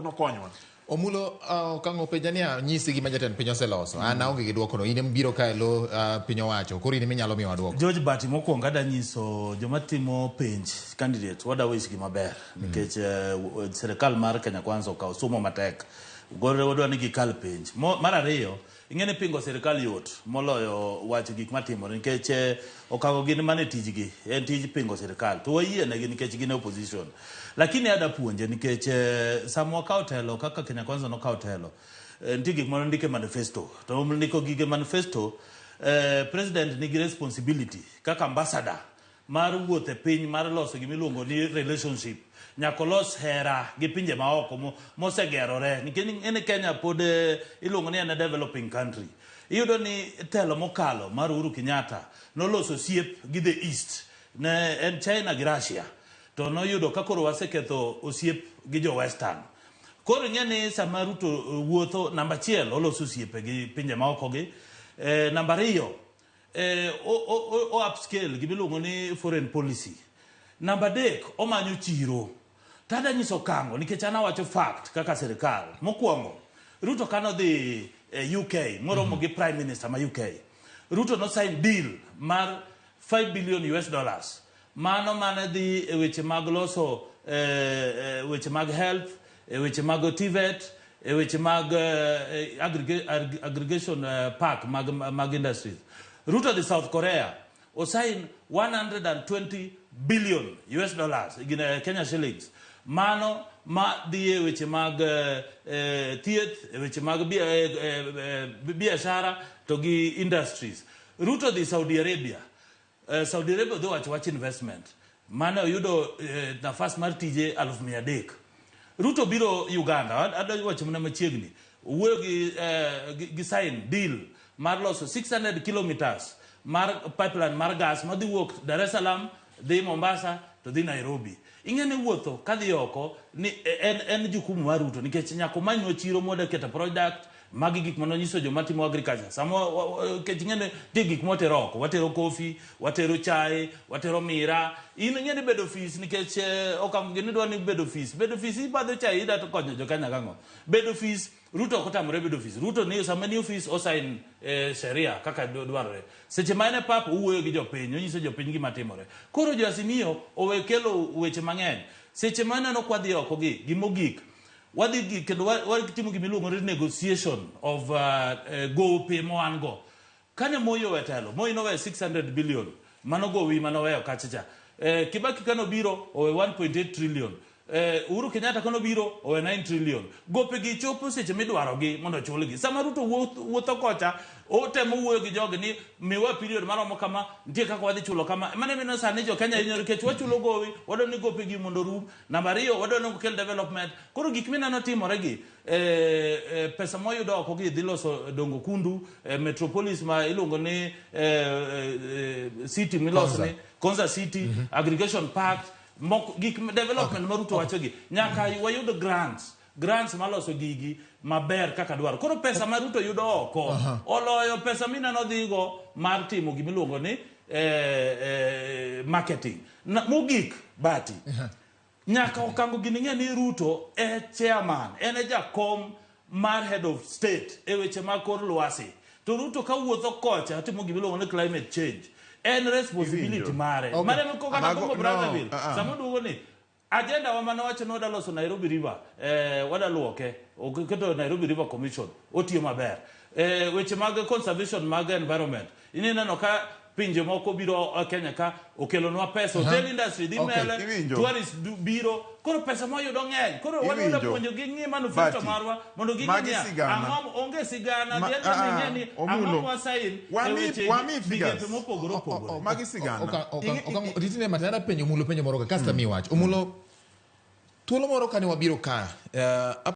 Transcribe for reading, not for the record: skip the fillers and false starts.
Nokonywa. Omulo Okang'o penja niya, nyisi gima jatend piny oseloso. An aonge gi dwoko no. In ema ibiro ka e lo piny owacho. Koro in ema inyalo miyowa dwoko. George Bati mokwongo ada nyiso joma timo penj candidate wada wish gi maber nikech sirikal mar Kenya Kwanza okawo somo matek. Gore wadwa ni gikal penj. Mar ariyo, ing'e ni pingo sirikal yot moloyo wacho gik matimore nikech okawo gin mana e tijgi, en tij pingo sirikal to wayie negi nikech gin e opposition. Lakini ada puonje nikech sama wakawo telo kaka Kenya Kwanza nokawo telo, nitie gik mane ondike manifesto to ndiko gige manifesto president nigi responsibility kaka ambassador mar wuoth e piny mar loso gima iluongo ni relationship. Nyaka olos hera gi pinje maoko mosegerore nikech ing'e ni Kenya pod iluongo ni en a developing country. Iyudo ni telo mokalo mar Uhuru Kenyatta noloso osiep gi the East ne en China gi Russia to noyudo ka koro waseketho osiep gi jo Western. Koro ing'e ni sama Ruto wuotho namba achiel oloso osiepe gi pinje maoko gi. Namba ariyo o upscale gima iluongo ni foreign policy. Namba adek omanyo chiro. To adwa nyiso Okango nikech an awacho fact kaka sirikal. Mokwongo, Ruto kane odhi e UK moromo gi Prime Minister ma UK, Ruto no sign deal mar 5 billion US dollars. Mano mane dhi e weche mag loso weche mag health, e weche mag TVET, e weche mag aggregation park mag industries. Ruto dhi South Korea, osign 120 billion US dollars, gin Kenya shillings. Mano ma dhi e weche mag thieth, e weche mag biashara to gi industries. Ruto dhi Saudi Arabia. Saudi Arabia odhi wacho wach investment. Mane oyudo nafas mar tije 300,000. Ruto biro Uganda, adwa wacho mana machiegni. Owuoyo gi sign deal mar loso 600 kilometers mar pipeline mar gas madhi wuok Dar es Salaam dhi Mombasa to dhi Nairobi. Ing'e ni wuotho kadhi oko ni en jukumu mar Ruto nikech nyaka omanywa chiro mwada keto product magi gik mane onyiso joma timo agriculture. Sama nikech ing'e ni nitie gik mwatero oko, watero coffee, watero chai, watero mira. In ing'e ni bedo ofis nikech okang' gini dwa ni bedo ofis. Bedo ofis ibadho chai ida to konyo jo Kenya gang'o? Bedo ofis Ruto ok otamore bedo ofis. Ruto ni sama ni ofis osign sheria kaka dwarore. Seche ma en e pap owuoyo gi jopiny, onyiso jopiny gima timore. Koro jo Azimio owe kelo weche mang'eny. Seche ma aneno kwa dhi oko gi, gimogik, wadhi gi kendo watimo gima iluongo ni negotiation of gope ma wan go. Kane Moi owe telo, Moi noweyo 600 billion, mano gowi manoweyo kacha cha. Kibaki kane obiro owe 1.8 trillion. Uhuru Kenyatta kane obiro owe 9 trillion. Gope gi chopo seche midwaro gi mondo ochulgi. Sama Ruto wuotho kocha, otemo wuoyo gi jogi ni miwa period maromo kama, nitie kaka wadhi chulo kama. Mano emomiyo sani jo Kenya hinyore nikech wachulo gowi, wadwaro ni gope gi mondo orum. Namba ariyo, wadwaro ni okel development. Koro gik mineno timore gi, pesa mwayudo oko gi dhi loso Dongo Kundu, metropolis ma iluongo ni city miloso ni Konza City, aggregation park, moko gik development ma Ruto wacho gi. Nyaka wayud grants maloso gigi maber kaka dwaro. Koro pesa ma Ruto yudo oko oloyo pesa mineno dhigo mar timo gimiluongo ni marketing. Mogik Bati, nyaka Okango gini ng'e ni Ruto e chairman, en e jakom mar head of state e weche mag kor lwasi. To Ruto ka wuotho kocha timo gimiluongo ni climate change, en responsibility mare. Mano ema kata Congo Brazzaville, sama oduogo ni agenda wa mane wacho ni wada loso Nairobi River, wada luoke, oketo Nairobi River Commission, otiyo maber. Weche mag conservation mag environment, ineno ka pinje moko biro Kenya ka okelonwa pesa, hotel industry dhi mbele, tourist biro, koro pesa mwayudo ng'eny. Koro wadwa puonjo gi ng'i manifesto marwa mondo ging'e niya, ang'o onge sigana, dhi adhiya ming'e ni ang'o mwasain e weche migepe mopogore opogore. Magi sigana. Ritine matin, adwa penjo Omulo penjo moro ka, kasto amiyi wach. Omulo, thuolo moro kane wabiro ka,